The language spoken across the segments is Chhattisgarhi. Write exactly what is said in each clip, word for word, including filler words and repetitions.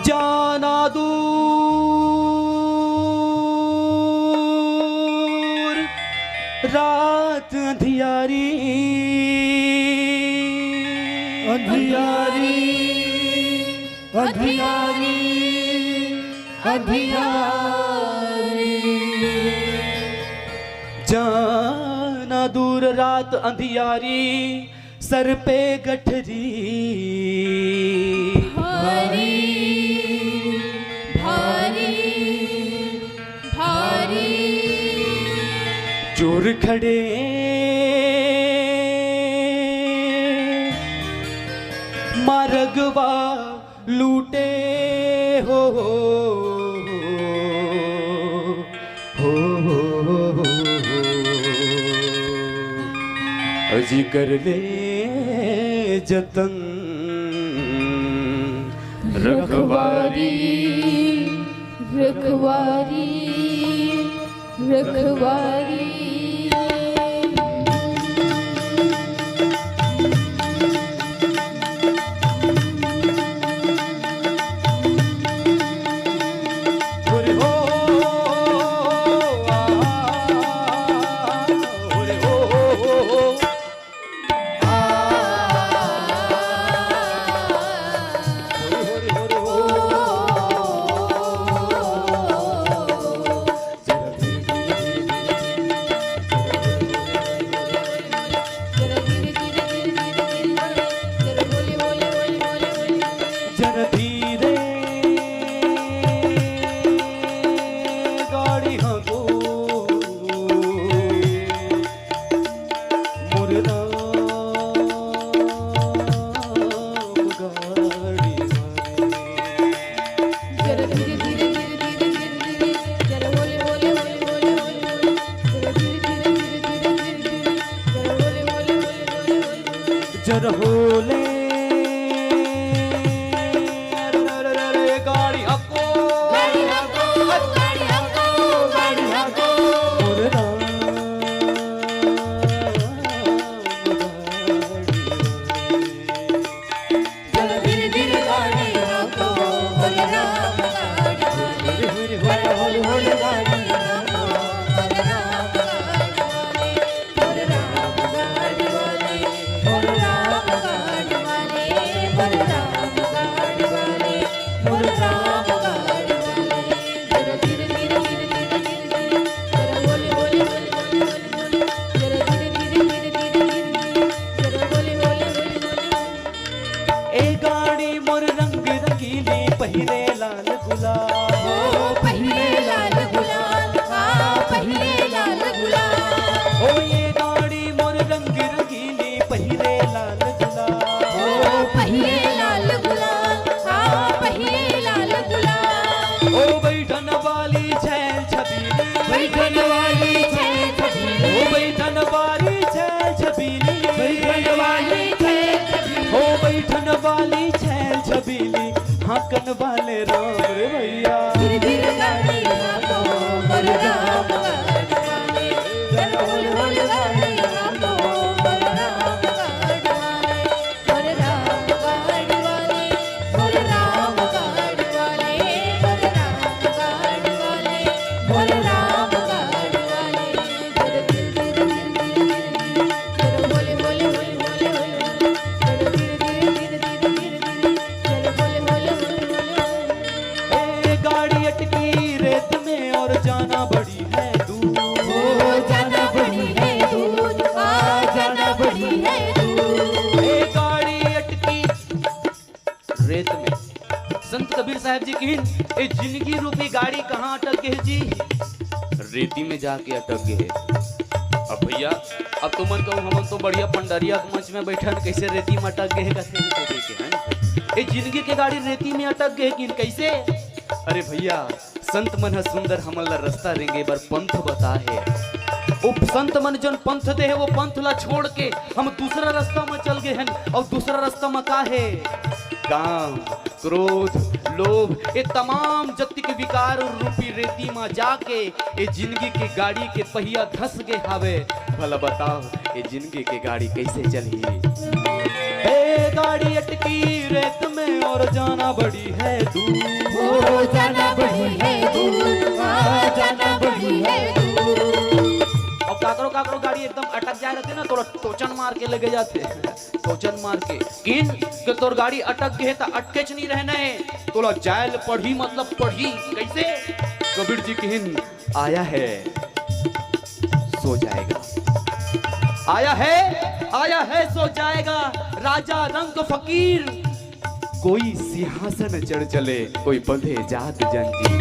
जाना दूर रात अंधियारी, अंधियारी, अंधियारी, अंधियारी। जाना दूर रात अंधियारी, सर पे गठरी। भारी, भारी, भारी। चोर खड़े मारगवा लूटे हो, हो, हो, हो। अजी कर ले जतन रखवारी। रखवारी, रखवारी। जरा धीरे गाड़ी हाँको, मोरे राम गाड़ी वाले। जरा धीरे धीरे धीरे धीरे धीरे धीरे, जरा होले होले होले होले होले होले, जरा धीरे धीरे धीरे धीरे धीरे धीरे, जरा होले होले होले होले होले होले। जरा होले। अरे, अरे, अरे, अरे, गाड़ी हको। गाड़ी हको, गाड़ी हको, गाड़ी हको। अरे राम, गाड़ी। जरा धीरे धीरे गाड़ी हको, अरे राम, गाड़ी वाले। जरा होले होले गाड़ी हको, अरे राम, गाड़ी वाले। ए गाड़ी मोर रंग रंगीली, पहिरे लाल गुलाल। ओ, पहिरे लाल गुलाल, हाँ, पहिरे लाल गुलाल। ओ, ये गाड़ी मोर रंग रंगीली, पहिरे लाल गुलाल। ओ, पहिरे लाल गुलाल, हाँ, पहिरे लाल गुलाल। ओ, बैठन वाली छैल छबीली। बैठन वाली छैल छबीली। ओ, बैठन वाली छैल छबीली। बैठन वाली छैल छबीली। ओ, बैठन वाली छैल छबीली। हाँ, कन वाले राम रे भैया। धीरे धीरे गाड़ी हाको, मोर राम गाड़ी वाले। जरा होले होले गाड़ी हाको, मोर राम गाड़ी वाले। मोर राम गाड़ी वाले, मोर राम गाड़ी वाले, मोर राम गाड़ी वाले, मोर राम गाड़ी वाले। जरा धीरे धीरे धीरे धीरे धीरे धीरे, जरा होले होले होले होले होले, जरा धीरे धीरे धीरे धीरे धीरे धीरे। ए, गाड़ी अटकी रेत में और जाना बड़ी है दूर। ओ, जाना बड़ी है दूर, आ, जाना बड़ी है दूर। ए, गाड़ी अटकी रेत में। संत कबीर साहब जी कहिन, ए जिंदगी रूपी गाड़ी कहाँ अटक गे जी? रेती में जाके अटक गे हे। अब भैया, अब तुमन कहू, हमन तो बढ़िया पंडरिया के मंच में बैठन, कैसे रेती में अटक गे हे, कथे नहीं तो देखे, है ना? ए जिंदगी के गाड़ी रेती में अटक गे हे कि कैसे? अरे भैया, संत मन ह सुंदर हमन ला रास्ता रेंगे बर पंथ बताए हे। उप संत मन जन पंथ दे हे, वो पंथ ला छोड़ के हम दूसरा रास्ता में चल गे हन, और दूसरा रास्ता में का हे? काम, क्रोध, लोभ, ये तमाम जति के विकार रूपी रेती म जाके ये जिंदगी के गाड़ी के पहिया धस गे हावे। भला बताओ, ये जिंदगी के गाड़ी कैसे चलही? हे गाड़ी अटकी रेत में और जाना बड़ी है दूर। हो जाना बड़ी है दूर, हाँ, जाना बड़ी है दूर। अब काकरो काकरो गाड़ी एकदम अटक जाए रहिथे ना, तोला टोचन मार के लेगे जाथे, टोचन मार के। किन के तोर गाड़ी अटक गे हे त अटकेच नहीं रहना हे, तोला जायल पढ़ी, मतलब पढ़ी। कैसे? कबीर जी किहिन, आया है सो जाएगा, आया है, आया है सो जाएगा। राजा रंक फकीर, कोई सिंहासन चढ़ चले, कोई बंधे जात जंजीर।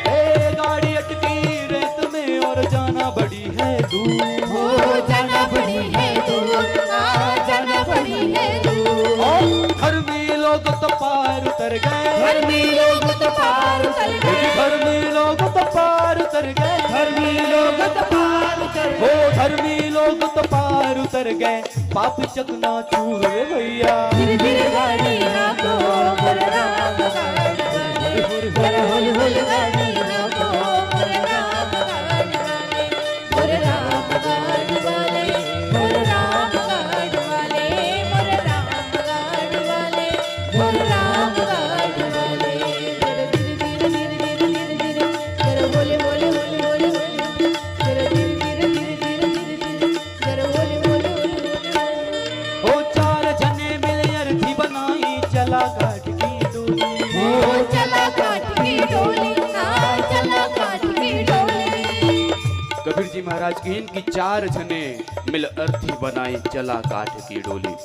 ए गाड़ी अटकी रेत में और जाना बड़ी है दूर। हो जाना बड़ी है दूर, हाँ, जाना बड़ी है दूर। और धर्मी लोग तो पार उतर गए। धर्मी लोग तो पार उतर गए। धर्मी लोग तो पार उतर गए। धर्मी लोग तो पार उतर गए। हो धर्मी लोग तो पार उतर गए। पाप चकनाचूर रे भैया। धीरे धीरे गाड़ी हाको, बोल राम गाड़ी वाले। बोल होल होल गाड़ी हाको, बोल राम गाड़ी वाले। बोल राम गाड़ी वाले, बोल राम गाड़ी वाले, बोल राम गाड़ी वाले, बोल राम गाड़ी वाले। धीरे धीरे धीरे धीरे धीरे धीरे धीरे, बोले बोले बोले बोले बोले। धीरे धीरे धीरे धीरे धीरे धीरे धीरे। ओ चार झने मिले अरथी बनाई, चला काठ की डोली। ओ चला काठ की डोली, हाँ, चला काठ की डोली। कबीर जी महाराज किहिन कि चार झने मिल अरथी बनाई, चला काठ की डोली।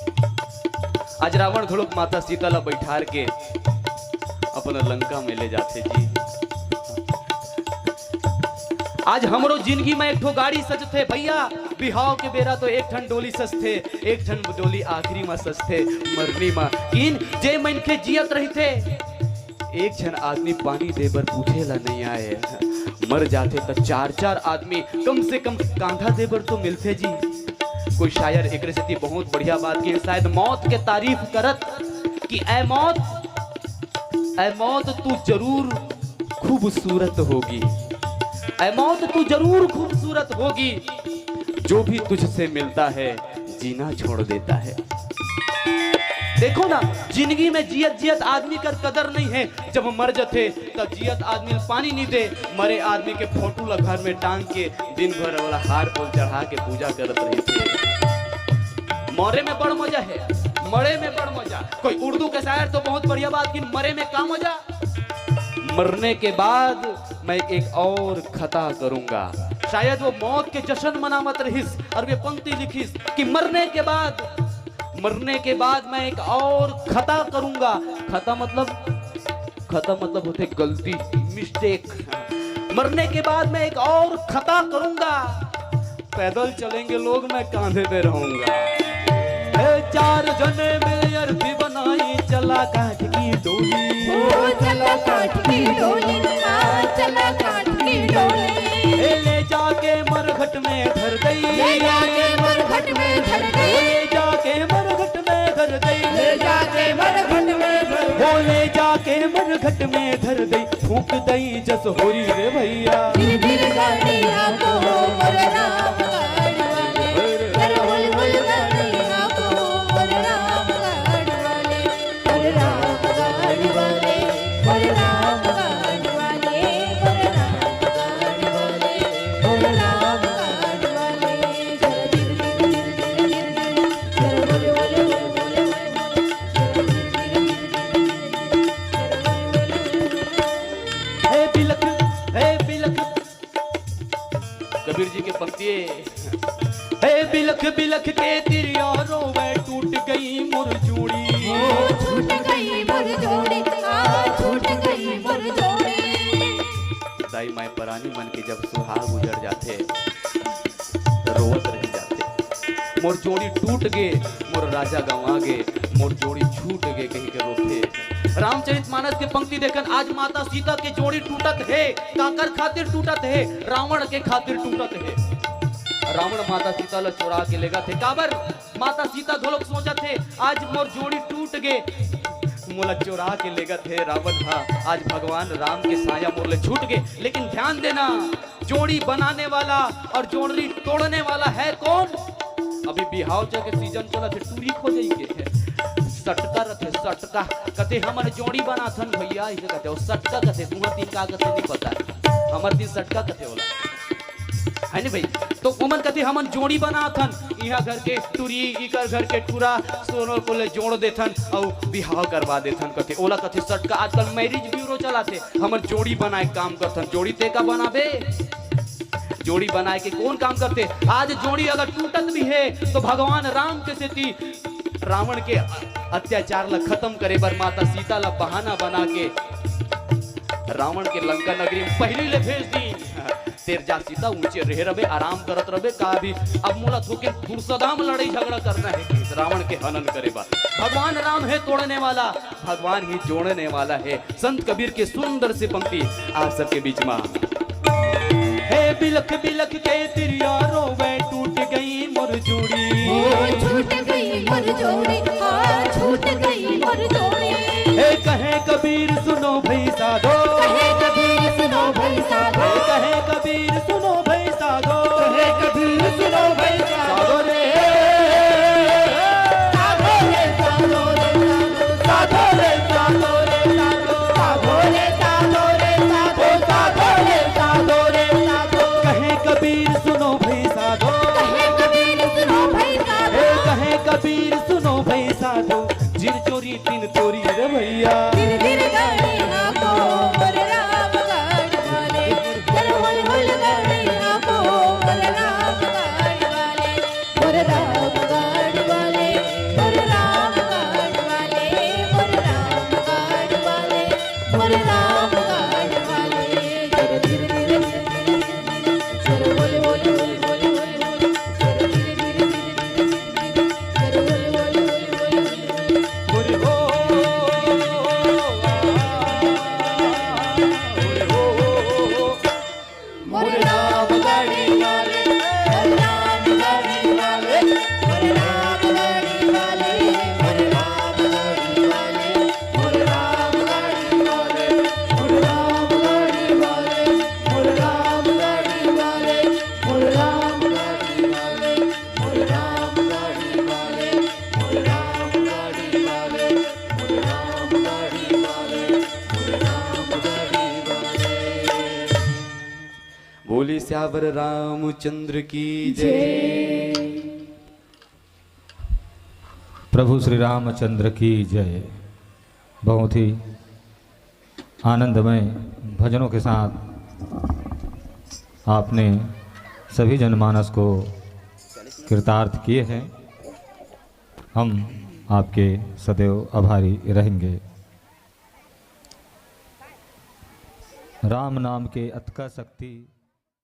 आज रावण घलोक माता सीता ला बैठार के अपन लंका में ले जाथे जी। आज हमरो जिंदगी में एक ठो गाड़ी सजथे भैया, बिहाव के बेरा तो एक ठन डोली सजथे, एक ठन डोली आखिरी में सजथे मरनी में। किन जे मनखे जियत रहिथे, एक झन आदमी पानी दे बर पूछे ला नहीं आए, मर जाथे त चार चार आदमी कम से कम कांधा दे बर तो मिलथे जी। कोई शायर एकरे सेती बहुत बढ़िया बात किहिन, शायद मौत के तारीफ करत कि ऐ मौत, ऐ मौत तू जरूर खूबसूरत होगी, ऐ मौत तू जरूर खूबसूरत होगी, जो भी तुझसे मिलता है जीना छोड़ देता है। देखो ना, जिंदगी में जियत जियत आदमी कर कदर नहीं है, जब मर जथे तब जियत आदमी ल पानी नहीं दे, मरे आदमी के फोटो ला घर में टांग के दिन भर वाला हार फूल चढ़ा के पूजा करत रहिथे। मरे में बड़ मजा है, मरे में बड़ मजा। कोई उर्दू के शायर तो बहुत बढ़िया बात कि मरे में का मजा। मरने के बाद मैं एक और खता करूंगा। शायद वो मौत के जश्न मनावत रहिस और वे पंक्ति लिखिस कि मरने के बाद, मरने के बाद मैं एक और खता करूंगा। खता मतलब, खता मतलब होथे गलती, मिस्टेक। मरने के बाद मैं एक और खता करूंगा। पैदल चलेंगे लोग, मैं कांधे पे रहूंगा। ए, चार जने मिल अरथी बनाई, चला काठ की डोली। ओ, चला काठ की डोली, हाँ, चला काठ की डोली। ए, ले जाके मरघट में धर दई। ले जाके मरघट में धर दई। ले जाके मरघट में धर दई। ले जाके मरघट में धर दई। ओ, ले जाके मरघट में धर दई। फूंक दई जस होरी रे भैया। धीरे धीरे गाड़ी हाको, मोर राम गाड़ी वाले। कर होल होल गाड़ी हाको, मोर राम गाड़ी वाले। मोर राम गाड़ी वाले, मोर राम गाड़ी वाले, मोर राम गाड़ी वाले, मोर राम गाड़ी वाले। जरा धीरे धीरे धीरे धीरे धीरे धीरे, जरा होल होल होल होल होल। हे बिलख, हे बिलख। कबीर जी के पंक्ति हे। हे बिलख बिलख के तिरिया रोवे, टूट गई मोर जोड़ी। ओ, छूट गई मोर जोड़ी, आ, छूट गई मोर जोड़ी। दाई माई परानी मन के जब सुहाग उजड़ जाथे, रोवत रह जाथे। मोर जोड़ी टूट गे, मोर राजा गंवा गे, मोर जोड़ी छूट गे कहि के रोथे। रामचरित मानस के पंक्ति देखन, आज माता सीता के जोड़ी टूटत हे, काकर खातिर टूटत हे? रावण के खातिर टूटत हे। रावण माता सीता ल चोरा के लेगत हे। काबर? माता सीता घलोक सोचत हे, आज मोर जोड़ी टूट गे, मोला चोरा के लेगत हे रावण हा। आज भगवान राम के साया मोर ले छूट गे। लेकिन ध्यान देना, जोड़ी बनाने वाला और जोड़ी तोड़ने वाला है कौन? अभी बिहाव के सीजन चलत हे, टूरी खोजई के हे। सटका रथे, सटका। कथे, "हमन जोड़ी बनाथन भैया," इसे कथे। वो सटका कथे, तुंहर तीर का कथे नहीं पता, हमर तीर सटका कथे ओला, है नी भाई? तो ओमन कथे, "हमन जोड़ी बनाथन, इहाँ घर के टुरी, इकर घर के टुरा, सोनर को ले जोड़ देथन अउ बिहाव करवा देथन," कथे, ओला कथे सटका। आजकल मैरिज ब्यूरो चलाथे, "हमन जोड़ी बनाए के काम करथन।" जोड़ी ते का बनाबे? जोड़ी बनाए के कौन काम करथे? आज जोड़ी अगर टूटत भी हे, तो भगवान राम के सेती रावण के अत्याचार ला खत्म करे बर माता सीता ला बहाना बना के रावण के लंका नगरी में पहिली ले भेज दीन। "तेर जा सीता, ऊंचे रहे रबे, आराम करत रबे, का भी अब मोला थोकिन फुरसदा में लड़ाई झगड़ा करना हे," कहिस रावण के हनन करे बर। भगवान राम हे तोड़ने वाला, भगवान ही जोड़ने वाला हे। संत कबीर के सुंदर से पंक्ति आप सबके बीच में। "हे बिलख बिलख के तिरिया रोवे, टूट गई मोर जोड़ी।" ओ छूट गई मोर जोड़ी, हाँ, छूट गई मोर जोड़ी। "हे कहे कबीर सुनो भाई साधो।" कहे कबीर सुनो भाई साधो। "हे कहे कबीर सुनो भाई साधो।" कहे कबीर सुनो भाई साधो। साधो रे। साधो रे, साधो रे, साधो रे, साधो। साधो रे, साधो रे, साधो, साधो रे, साधो रे, साधो। कहे कबीर सुनो भाई साधो। कहे कबीर सुनो भाई साधो। ए, कहे कबीर सुनो भाई साधो। जिन चोरी तिन तोरी रे भैया। धीरे धीरे गाड़ी हाको मोर राम गाड़ी वाले, धीरे होल होल गाड़ी हाको मोर राम गाड़ी वाले, मोर राम गाड़ी वाले, मोर राम गाड़ी वाले, मोर राम गाड़ी वाले, मोर राम गाड़ी वाले। धीरे धीरे धीरे धीरे धीरे धीरे, धीरे होल होल होल होल होल होल, धीरे धीरे धीरे धीरे धीरे धीरे धीरे, धीरे होल होल होल होल होल होल होल। मोर राम गाड़ी वाले, मोर राम गाड़ी वाले, मोर राम गाड़ी वाले, मोर राम गाड़ी वाले, मोर राम गाड़ी वाले, मोर राम गाड़ी वाले, मोर राम गाड़ी वाले, मोर राम गाड़ी वाले, मोर राम गाड़ी वाले, मोर राम गाड़ी वाले, मोर राम गाड़ी वाले, मोर राम गाड़ी वाले। बोली सियावर रामचंद्र की जय। जय। प्रभु श्री रामचंद्र की जय। बहुत ही आनंदमय भजनों के साथ आपने सभी जनमानस को कृतार्थ किए हैं। हम आपके सदैव आभारी रहेंगे। राम नाम के अतका शक्ति